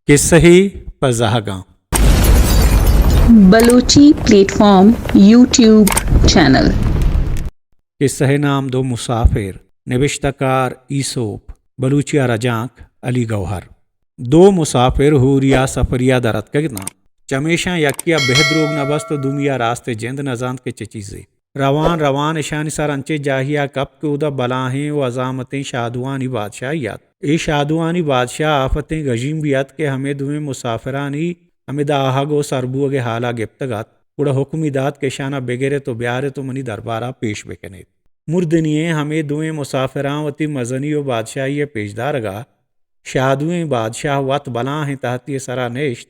کسہے پہ زہگاں۔ Balochi plate form YouTube channel. کسہ ءِ نام دو مسافر، نبشتہ کار ایسوپ، بلوچی ءَ رجانک علی گوہر۔ دو مسافر ہوریا سفریا در اتکگ اتاں۔ چمیشاں یکیا بہ دروگ نہ بست و دومیا راستیں جند نہ زانت کہ چہ چیزے۔ روان روان اشانی سر انچیں جاہیا کپت کہ اودا بلاہیں و عظامتیں شادوانی بادشاہی ات۔ اے شادوانی بادشاہ آفتیں گژیمبے ات کہ ہمے دوئیں مسافرانی ہمدا آہگ و سربوہگ ءِ حالا گپتگ ات، گڑا حکمی دات کہ اشانا بگرت و بیارت و منی دربارا پیش بکنیت۔ مردنی ءَ ہمے دوئیں مسافراں وتی مزنی و بادشاہی ءِ پیشدارگا شادوئیں بادشاہ وت بلاہیں تہتی ءِ سرا نشت،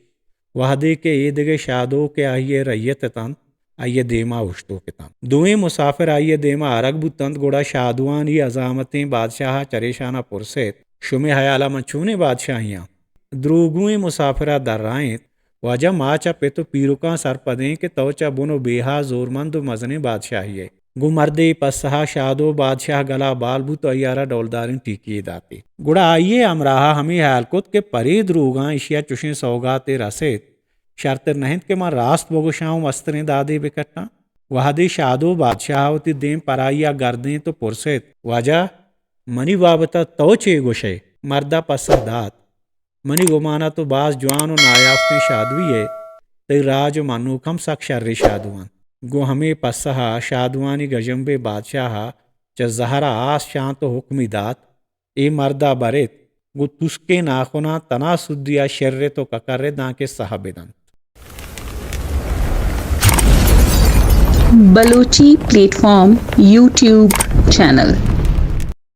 وہدے کہ اے دگہ شادو کہ آئی ءِ رعیت اتنت، آئی ءِ دیما اوشتوک اتنت۔ دوئیں مسافر آئی ءِ دیما آرگ بوتنت، گڑا شادوانی عظامتیں بادشاہ ءَ چریشانا پرسیت، شمے ہیالا من چونیں بادشاہے آں؟ دروگوئیں مسافرا درائینت، واجہ، ما چہ پت و پیرکاں سرپدیں کہ تو چہ بن و بیہا زورمند و مزنیں بادشاہے ئے۔ گوں مردے پسہا شادو بادشاہ گلا بال بوت و آئی ءَ را ڈولداریں ٹیکے یے داتے۔ گڑا آئی ءِ ہمراہا ہمے ہیال کت کہ پرے دروگاں ایشیا چشیں سوگاتے رسیت، شرتر نہ انت کہ من راست بگوشاں و مستریں دادے بکٹاں۔ وہدے شادو بادشاہ ءَ وتی دیم پر آئیا گردینت و پرسیت، واجہ، منی بابتا تو چے گوشئے؟ مردا پسہ دات، منی گمانا تو باز جوان و نایافتیں شادوے ئے، تئی راج و منوک ہم سک شریں شادو انت۔ گوں ہمے پسہا شادوانی گژمبے بادشاہا چہ زہرا آس شانت و حکمی دات، اے مردا بریت، گوں تسکیں ناخناں تنا سدیا شرت و ککرت دانکہ ساہ بدنت۔ Balochi plate form YouTube channel.